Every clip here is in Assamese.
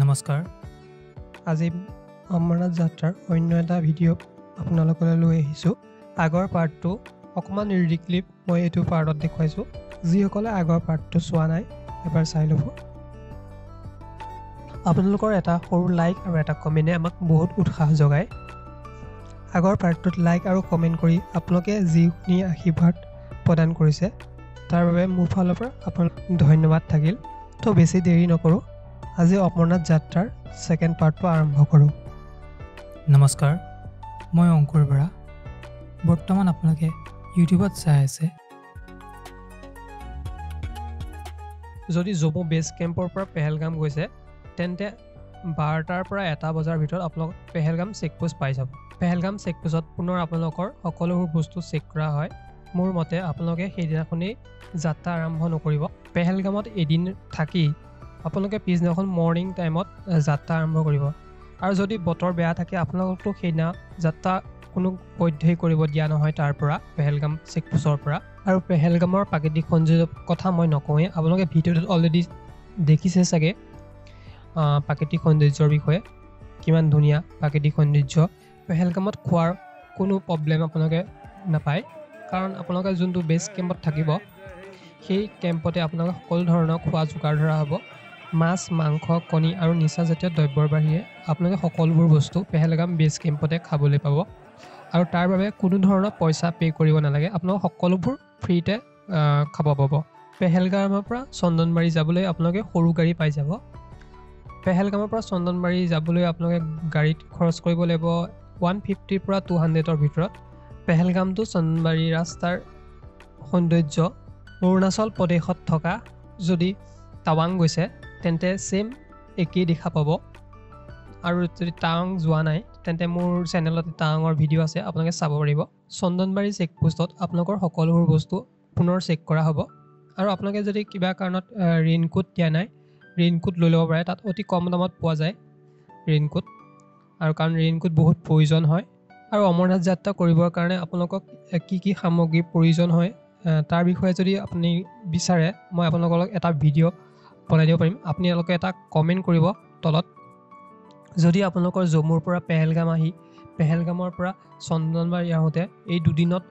নমস্কাৰ। আজি অমৰনাথ যাত্ৰাৰ অন্য এটা ভিডিঅ' আপোনালোকলৈ লৈ আহিছোঁ। আগৰ পাৰ্টটো অকণমান ৰিক্লিপ মই এইটো পাৰ্টত দেখুৱাইছোঁ। যিসকলে আগৰ পাৰ্টটো চোৱা নাই এবাৰ চাই ল'ব। আপোনালোকৰ এটা সৰু লাইক আৰু এটা কমেণ্টে আমাক বহুত উৎসাহ যোগায়। আগৰ পাৰ্টটোত লাইক আৰু কমেণ্ট কৰি আপোনালোকে যিখিনি আশীৰ্বাদ প্ৰদান কৰিছে তাৰ বাবে মোৰ ফালৰ পৰা আপোনালোক ধন্যবাদ থাকিল। তো বেছি দেৰি নকৰোঁ, আজি অমৰনাথ যাত্ৰাৰ ছেকেণ্ড পাৰ্টটো আৰম্ভ কৰোঁ। নমস্কাৰ, মই অংকুৰ বৰা। বৰ্তমান আপোনালোকে ইউটিউবত চাই আছে। যদি জম্মু বেছ কেম্পৰ পৰা পেহেলগাম গৈছে তেন্তে 12টাৰ পৰা 1 বজাৰ ভিতৰত আপোনালোক পেহেলগাম চেকপোষ্ট পাই যাব। পেহেলগাম চেকপোষ্টত পুনৰ আপোনালোকৰ সকলোবোৰ বস্তু চেক কৰা হয়। মোৰ মতে আপোনালোকে সেইদিনাখনেই যাত্ৰা আৰম্ভ নকৰিব। পেহেলগামত এদিন থাকি আপোনালোকে পিছদিনাখন মৰ্ণিং টাইমত যাত্ৰা আৰম্ভ কৰিব। আৰু যদি বতৰ বেয়া থাকে আপোনালোকতো সেইদিনা যাত্ৰা কোনো পধ্যেই কৰিব দিয়া নহয় তাৰ পৰা, পেহেলগাম চেকপোষ্টৰ পৰা। আৰু পেহেলগামৰ প্ৰাকৃতিক সৌন্দৰ্যৰ কথা মই নকওঁৱেই, আপোনালোকে ভিডিঅ'টোত অলৰেডি দেখিছে চাগে প্ৰাকৃতিক সৌন্দৰ্যৰ বিষয়ে, কিমান ধুনীয়া প্ৰাকৃতিক সৌন্দৰ্য। পেহেলগামত খোৱাৰ কোনো প্ৰব্লেম আপোনালোকে নাপায়, কাৰণ আপোনালোকে যোনটো বেছ কেম্পত থাকিব সেই কেম্পতে আপোনালোকে সকলো ধৰণৰ খোৱা যোগাৰ ধৰা হ'ব। মাছ, মাংস, কণী আৰু নিচাজাতীয় দ্ৰব্যৰ বাহিৰে আপোনালোকে সকলোবোৰ বস্তু পেহেলগাম বেছ কেম্পতে খাবলৈ পাব। আৰু তাৰ বাবে কোনো ধৰণৰ পইচা পে' কৰিব নালাগে, আপোনালোকে সকলোবোৰ ফ্ৰীতে খাব পাব। পেহেলগামৰ পৰা চন্দনবাৰী যাবলৈ আপোনালোকে সৰু গাড়ী পাই যাব। পেহেলগামৰ পৰা চন্দনবাৰী যাবলৈ আপোনালোকে গাড়ীত খৰচ কৰিব লাগিব 150ৰ পৰা 200ৰ ভিতৰত। পেহেলগাম টু চন্দনবাৰী ৰাস্তাৰ সৌন্দৰ্য অৰুণাচল প্ৰদেশত থকা যদি টাৱাং গৈছে তেন্তে ছেইম একেই দেখা পাব। আৰু যদি টাৱাং যোৱা নাই তেন্তে মোৰ চেনেলত টাৱাঙৰ ভিডিঅ' আছে, আপোনালোকে চাব পাৰিব। চন্দনবাৰী চেকপোষ্টত আপোনালোকৰ সকলোবোৰ বস্তু পুনৰ চেক কৰা হ'ব। আৰু আপোনালোকে যদি কিবা কাৰণত ৰেইনকোট দিয়া নাই, ৰেইনকোট লৈ ল'ব পাৰে, তাত অতি কম দামত পোৱা যায় ৰেইনকোট। আৰু কাৰণ ৰেইনকোট বহুত প্ৰয়োজন হয়। আৰু অমৰনাথ যাত্ৰা কৰিবৰ কাৰণে আপোনালোকক কি কি সামগ্ৰীৰ প্ৰয়োজন হয় তাৰ বিষয়ে যদি আপুনি বিচাৰে মই আপোনালোকক এটা ভিডিঅ' বনাই দিব পাৰিম। আপোনালোকে এটা কমেণ্ট কৰিব তলত। যদি আপোনালোকৰ জম্মুৰ পৰা পেহেলগাম আহি পেহেলগামৰ পৰা চন্দনবাৰী আহোঁতে এই দুদিনত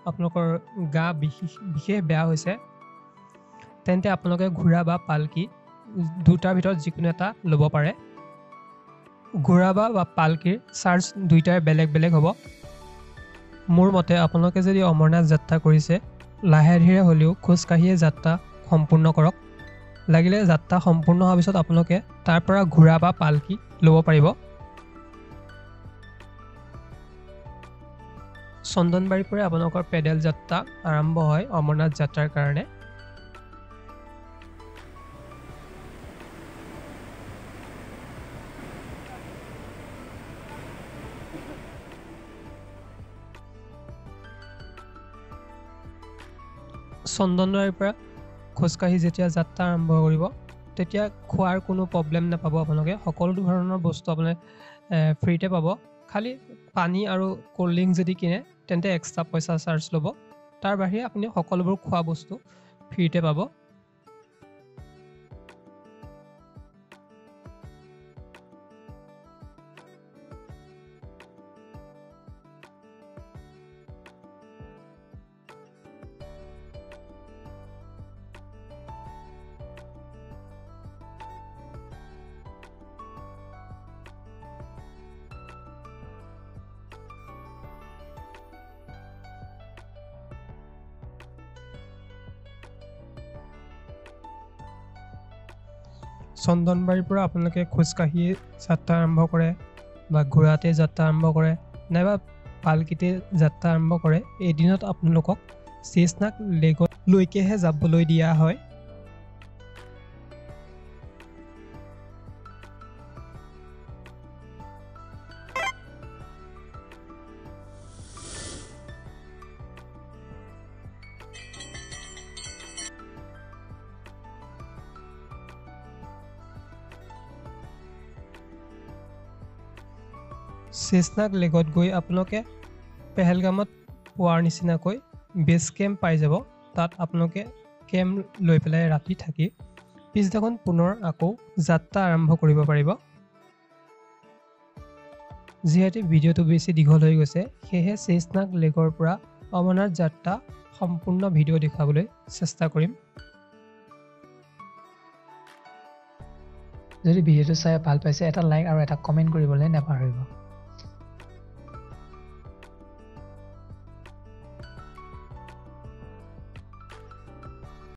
আপোনালোকৰ গা বিশেষ বেয়া হৈছে তেন্তে আপোনালোকে ঘোঁৰা বা পালকি দুটাৰ ভিতৰত যিকোনো এটা ল'ব পাৰে। ঘোঁৰা বা পালকিৰ চাৰ্জ দুইটাৰে বেলেগ বেলেগ হ'ব। মোৰ মতে আপোনালোকে যদি অমৰনাথ যাত্ৰা কৰিছে লাহে ধীৰে হ'লেও খোজকাঢ়িয়ে যাত্ৰা সম্পূৰ্ণ কৰক। লাগিলে যাত্ৰা সম্পূৰ্ণ হোৱাৰ পিছত আপোনালোকে তাৰ পৰা ঘোঁৰা বা পালকি ল'ব পাৰিব। চন্দনবাৰীৰ পৰা আপোনালোকৰ পেডেল যাত্ৰা আৰম্ভ হয় অমৰনাথ যাত্ৰাৰ কাৰণে। চন্দনবাৰীৰ পৰা খোজকাঢ়ি যেতিয়া যাত্ৰা আৰম্ভ কৰিব তেতিয়া খোৱাৰ কোনো প্ৰব্লেম নাপাব আপোনালোকে। সকলো ধৰণৰ বস্তু আপোনালোকে ফ্ৰীতে পাব। খালি পানী আৰু ক'ল্ড ড্ৰিংক যদি কিনে তেন্তে এক্সট্ৰা পইচা চাৰ্জ ল'ব। তাৰ বাহিৰে আপুনি সকলোবোৰ খোৱা বস্তু ফ্ৰীতে পাব। চন্দনবাৰীৰ পৰা আপোনালোকে খোজকাঢ়িয়ে যাত্ৰা আৰম্ভ কৰে বা ঘোঁৰাতে যাত্ৰা আৰম্ভ কৰে নাইবা পালকিতে যাত্ৰা আৰম্ভ কৰে, এদিনত আপোনালোকক চেচনাগ লেকলৈকেহে যাবলৈ দিয়া হয়। চেচনাগ লেকত গৈ আপোনালোকে পেহেলগামত পোৱাৰ নিচিনাকৈ বেছ কেম্প পাই যাব। তাত আপোনালোকে কেম্প লৈ পেলাই ৰাতি থাকি পিছদিনাখন পুনৰ আকৌ যাত্ৰা আৰম্ভ কৰিব পাৰিব। যিহেতু ভিডিঅ'টো বেছি দীঘল হৈ গৈছে, সেয়েহে চেচনাগ লেকৰ পৰা অমৰনাথ যাত্ৰা সম্পূৰ্ণ ভিডিঅ' দেখুৱাবলৈ চেষ্টা কৰিম। যদি ভিডিঅ'টো চাই ভাল পাইছে, এটা লাইক আৰু এটা কমেণ্ট কৰিবলৈ নাপাহৰিব।